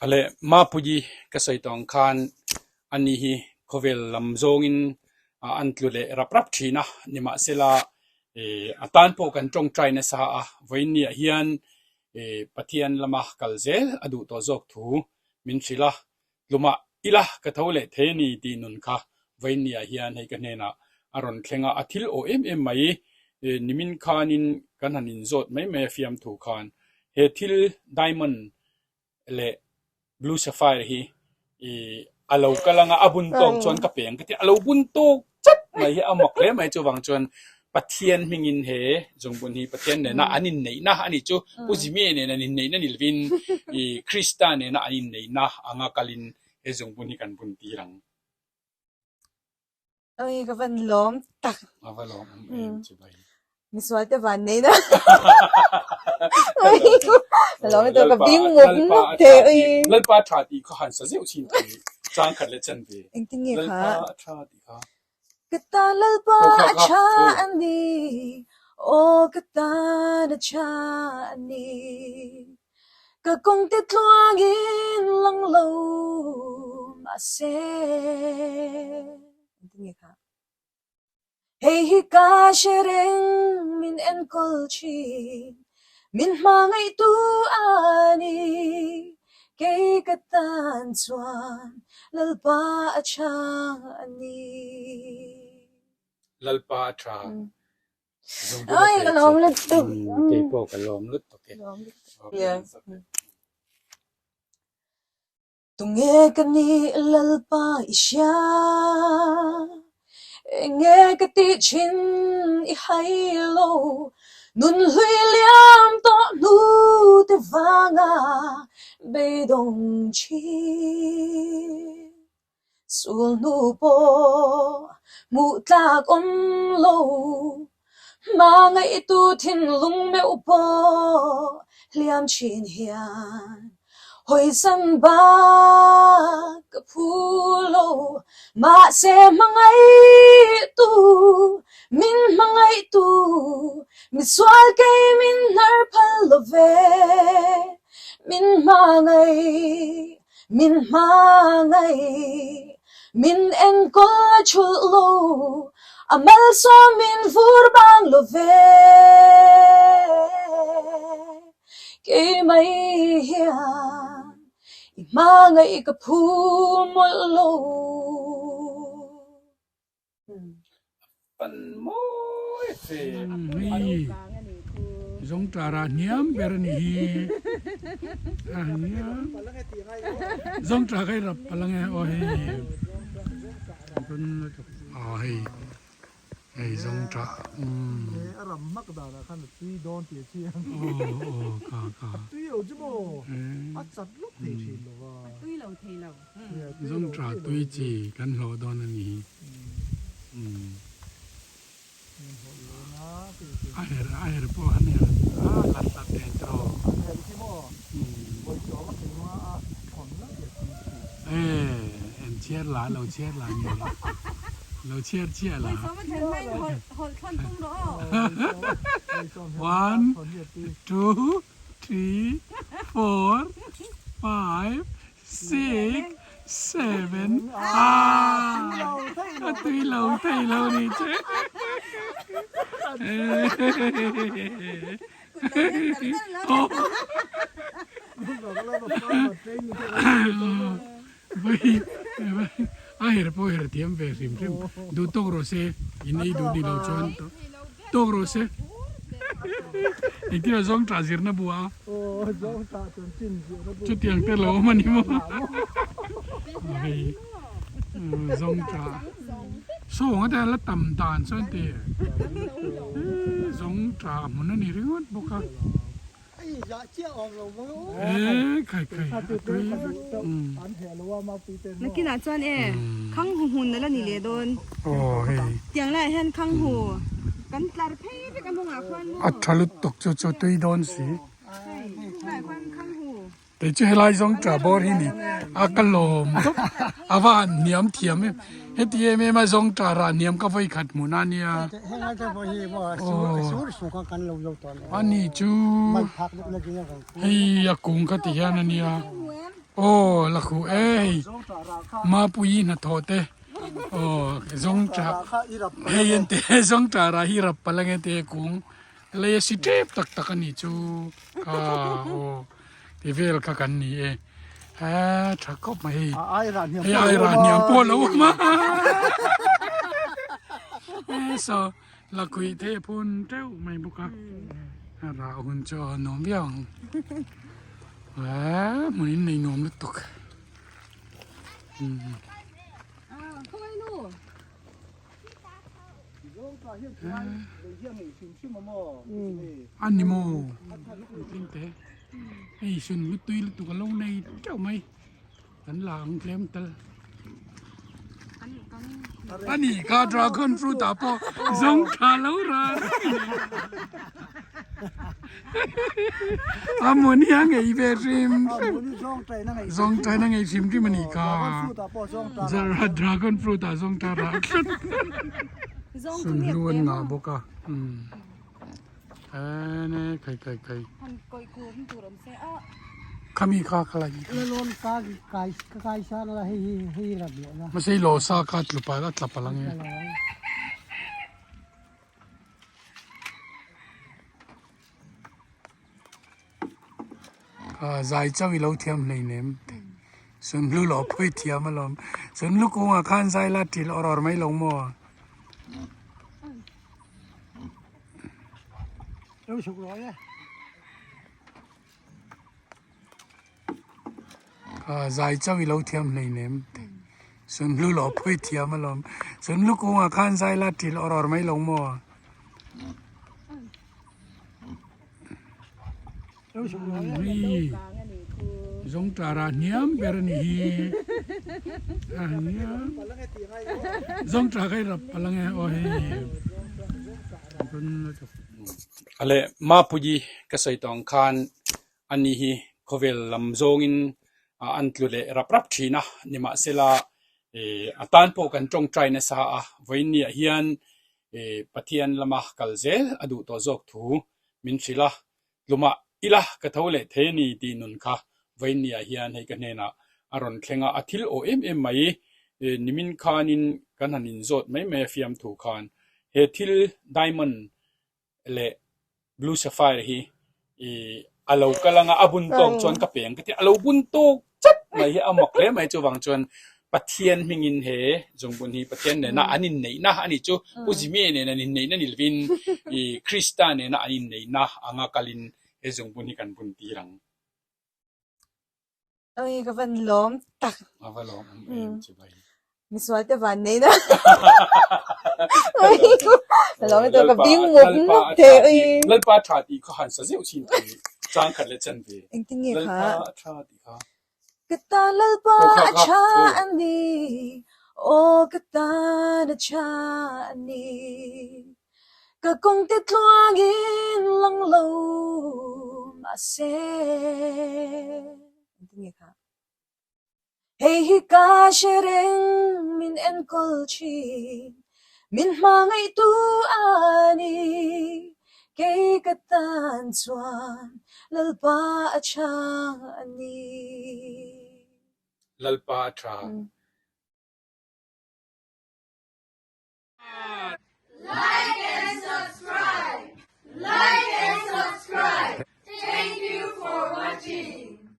Ale Mapuii ka sawi tawh ang khan ani hi khawvel lam zawngin an tlu leh rap rap thin a, nimahsela a tan pawh kan tawngtai nasa a, vawiinniah hian Pathian lama kal zel a duh tawh zawk thu min hrilh a, Tlumah ila ka tho leh thei a ni tih nun kha vawiinniah hian hei ka hnenah a rawn thleng a, a thil aw em em mai. Nimin khanin kan han inzawt mai mai a fiamthu khan he thil diamond leh blue sapphire hi a lo kal anga a bun tawk chuan ka peng ka ti a, a lo bun tawk chat mai hi a mak hle mai chuvang chuan Pathian hmingin he zungbun hi Pathian nena an inneihna a nih chu Pu Jimmy nen an inneihna ni lovin i Krista nena an inneihna anga kalin he zungbun hi kan bun tir ang. Oi ka van lawm tak. A va lawm awm em chu bai. Misual te van neihna. Oi ka lawm lutuk ka bing mup mup thei oi. Lalpa tha tih kha han sa zeuh chin thei chang khat leh chan ve. Engtin nge kha? Lalpa tha tih kha. Ka tan Lalpa a tha a ni, aw ka tan a tha a ni. Ka kawng te tluangin lang lo mahse. Engtin nge kha? Hei hi ka hre reng min enkawl thin, min hmangaihtu a ni. Kei ka tan chuan Lalpa a tha a ni. Lalpa a tha. Oi, ka lawm lutuk. Kei pawh ka lawm lutuk e. Tunge ka nih Lalpa i hria? Enge ka tih thin i hai lo? Nun hlui liam tawh hnu te vanga beidawng thin. Sul hnu pawh hmuh tlak awm lo, hmangaihtu thinlung meuh pawh hliam thin hian hawisan bak ka phu lo. Mahse hmangaihtu, min hmangaihtu, misual kei min hnar phal lo ve, min hmangaih. Min hmangaih, min enkawl a chulh lo, a malsawm min vur bang lo ve. Keimah hian i hmangaih ka phu mawlh lo. Pan mawi fe. Hei zawng tara hniam ber a ni hi a hniam zawng tha kai rap palang e aw hei aw hei hei zawng tha umm a ram hmak danah khan a tui dawn tih a chiang aw aw kha kha a tui lo chu maw a chat lawk thei thin lo va a tui lo thei lo. Zawng tha tui chi kan hlawh dawn a ni hi. A her a her pawh an her a hlat hlat nen tiraw. E en chhiar la lo chhiar la nge lo chhiar chiah la. One two three four five Six, seven, ah! A tui lo thei lo ni che. A her pawh her thiam ve hrim hrim. Duh tawk rawh se, in ei duh ni lo chuan tawk rawh se. Engtin a zawng tah zirna bu a. Chutiang te lo awm a ni maw? Hei zawng tah sawng a te la tam dan chuan ti zawng tah hmun a ni ringawt bawk a. E khai khai a tui vek. Nakinah chuan e khang hu hmun a la ni leh dawn. Aw hei. Tiang laiah hian khang hu kan tlar phei vek a mawngah khuan maw. A tha lutuk chu chu tui dawn si. Kei chu helai zawng tah bawr hi ni a ka lawm tawp a va han hniam thiam em heti em em a zawng tah rah hniam ka vawi khat hmun a nia aw ani chu hei a kung kha ti hian a nia. Aw la khuh e hei Mapuii hnathawh te aw zawngṭah hei an ti zawngṭah rah hi rap palh ange te kung lei a si tep tak tak a nih chu kha aw ti vel kha kan ni e he tha khawp mai hei hei ai rah hniam pawh a lo awm a saw la khuih thei a phun teuh mai bawk a a rah hun chu a nuam viau ang eee hmun in nei nuam lutuk a ni maw hei sun lutui lutuk a lo nei teuh mai. Kan la ang tlem tal. Ani ka dragon fruit ah pawh zawng tha lo ra. A mun hi a ngei ve hrim hrim. Zawng thain a ngei hrim hrim ani ka. Zara dragon fruit ah zawng tha ra tlat. Sunhlu an ngah bawk a. Ene khai khai khai. Khami kha kha la hi. Mahse i law sa kha tlu pal a tla palh ang e. Kha zai chauh i lo thiam hleinem. Sunhlu lawh pawh i thiam alawm. Sunhlu kungah khan zai la ṭil awr awr mai lo maw? Kha zai chauh i lo thiam hleinem. Sunhlu lawh pawh i thiam alawm. Sunhlu kungah khan zai la ṭil awr awr mai lo maw? Hei zawngtara hniam ber a ni hi a hniam zawngtah kha i rap palh ange aw hei Ale Mapuii ka sawi tawh ang khan ani hi khawvel lam zawngin an tlu leh rap rap thin a nimahsela eh a tan pawh kan tawngtai nasa a vawiinniah hian eh Pathian lama kal zel a duh tawh zawk thu min hrilh a, tlumah ila ka tho leh thei a ni tih nun kha vawiinniah hian hei ka hnenah a rawn thleng a, a thil aw em em mai eh nimin khanin kan han inzawt mai mai a fiamthu khan he thil diamond leh blue sapphire hi ih a lo kal anga a bun tawk chuan ka peng ka ti a, a lo bun tawk chat mai hi a mak hle mai chuvang chuan Pathian hmingin he zungbun hi Pathian nena an inneihna a nih chu Pu Jimmy nena an inneihna ni lovin ih Krista nena an inneihna anga kalin he zungbun hi kan bun tir ang. Oi ka van lawm tak. A va lawm awm em chu bai. Misual te van nei na. Oi ka lawm e ka bing mup mup the oi. Lalpa tha tih kha han sa zeuh chin thei chang khat leh chan ve. Engtin nge kha? Lalpa tha tih kha. Ka tan Lalpa a tha a ni. Aw ka tan a tha a ni. Ka kawng te tluangin lang lo mahse. Engtin nge kha? Hei hi ka hre reng min enkawl thin, min hmangaihtu a ni. Kei ka tan chuan Lalpa a tha a ni. Lalpa a tha. Like and subscribe! Like and subscribe! Thank you for watching!